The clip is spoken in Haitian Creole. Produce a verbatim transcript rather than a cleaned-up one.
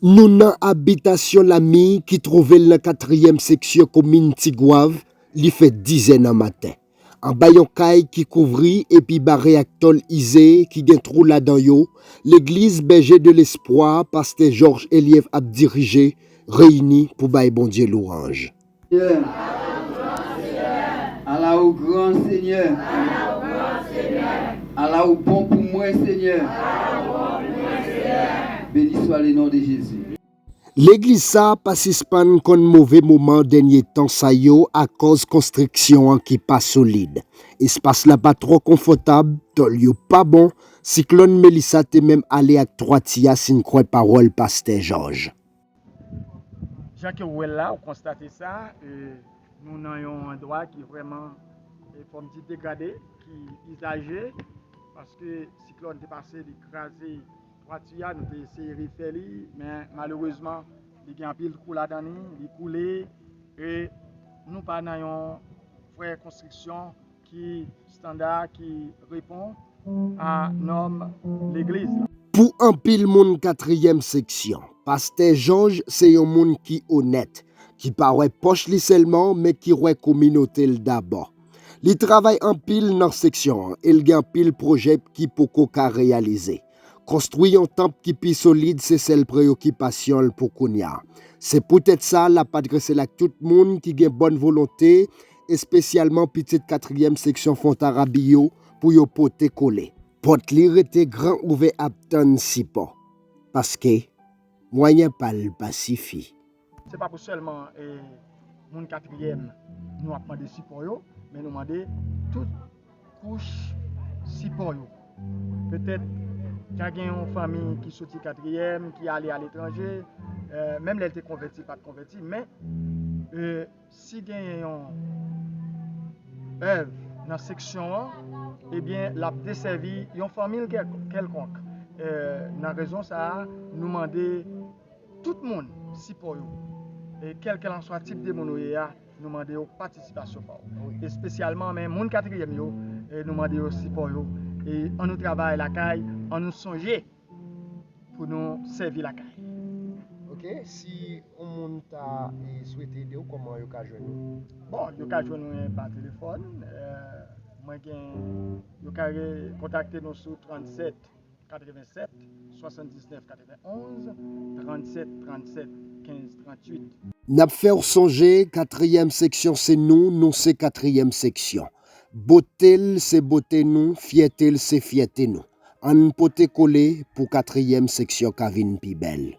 Nou nan abitasyon Lami ki twouve l nan katriyèm seksyon komin Tigwav, li fè dizè nan maten. Anba yon kay ki kouvri epi bare ak tòl ize ki gen twou ladan yo, legliz Berger de l'Espoir, pastè Georges Eliève ap dirije, reyini pou bay Bondye lwanj. Ala ou gran, Senyè. Ala ou bon pou mwen, Senyè. Beni swa le non de Jezi. Legliz sa a pa sispann konn move moman dènye tan sa yo akòz konstriksyon an ki pa solid. Espas la pa twò konfòtab, tòl yo pa bon, siklòn Melissa te menm ale ak twati a si n kwè pawòl pastè Georges. Jan ke w wè l la, ou konstate sa, e, nou nan yon andwa ki vrèman, e, fò m di degrade, ki izaje, paske siklòn te pase, li kraze twati a, nou te eseye refè li, men malerezman, li gen anpil twou ladan li, li koule, e nou pa nan yon vrè konstriksyon ki estanda, ki reponn a nòm legliz la. Pou anpil moun katriyèm seksyon, pastè Georges se yon moun ki onèt, ki pa wè pòch li sèlman, men ki wè kominote l dabò. Li travay anpil nan seksyon an e l gen anpil pwojè ki poko ka reyalize. Konstwi yon tanp ki pi solid se sèl preyokipasyon l pou kounye a. Se poutèt sa l ap adrese l ak tout moun ki gen bòn volonte, espesyalman pitit katriyèm seksyon Fontarabie yo, pou yo pote kole. Pòt li rete gran ouvè ap tann sipò, paske mwayen pa l pa sifi. Se pa pou sèlman, e, moun katriyèm nou ap mande sipò yo, men nou mande tout kouch sipò yo. Petèt ka gen yon fanmi ki soti katriyèm, ki ale aletranje, e, menm lè l te konvèti, pa t konvèti, men, e, si genyen yon èv nan seksyon an, ebyen, l ap desèvi yon fanmi l kèl-, kèlkonk. E, nan rezon sa a, nou mande tout moun sipò yo. E kèlkelanswa tip de moun ou ye a, nou mande yo patisipasyon pa w. Espesyalman, men moun katriyèm yo, e nou mande yo sipò yo. E ann nou travay lakay, ann nou sonje pou nou sèvi lakay. Ok, si yon moun ta, e, swete ede w, kòman yo ka jwenn ou? Bon, yo ka jwenn mwen pa telefòn. E, mwen gen, yo ka re-, kontakte nou sou trannsèt katrevensèt, swasanndiznèf katrevenonz, trannsèt trannsèt, kenz tranntuit. N ap fè w sonje, katriyèm seksyon se nou, nou se katriyèm seksyon. Bote l se bote nou, fyète l se fyète nou. Ann pote kole pou katriyèm seksyon ka vin pi bèl.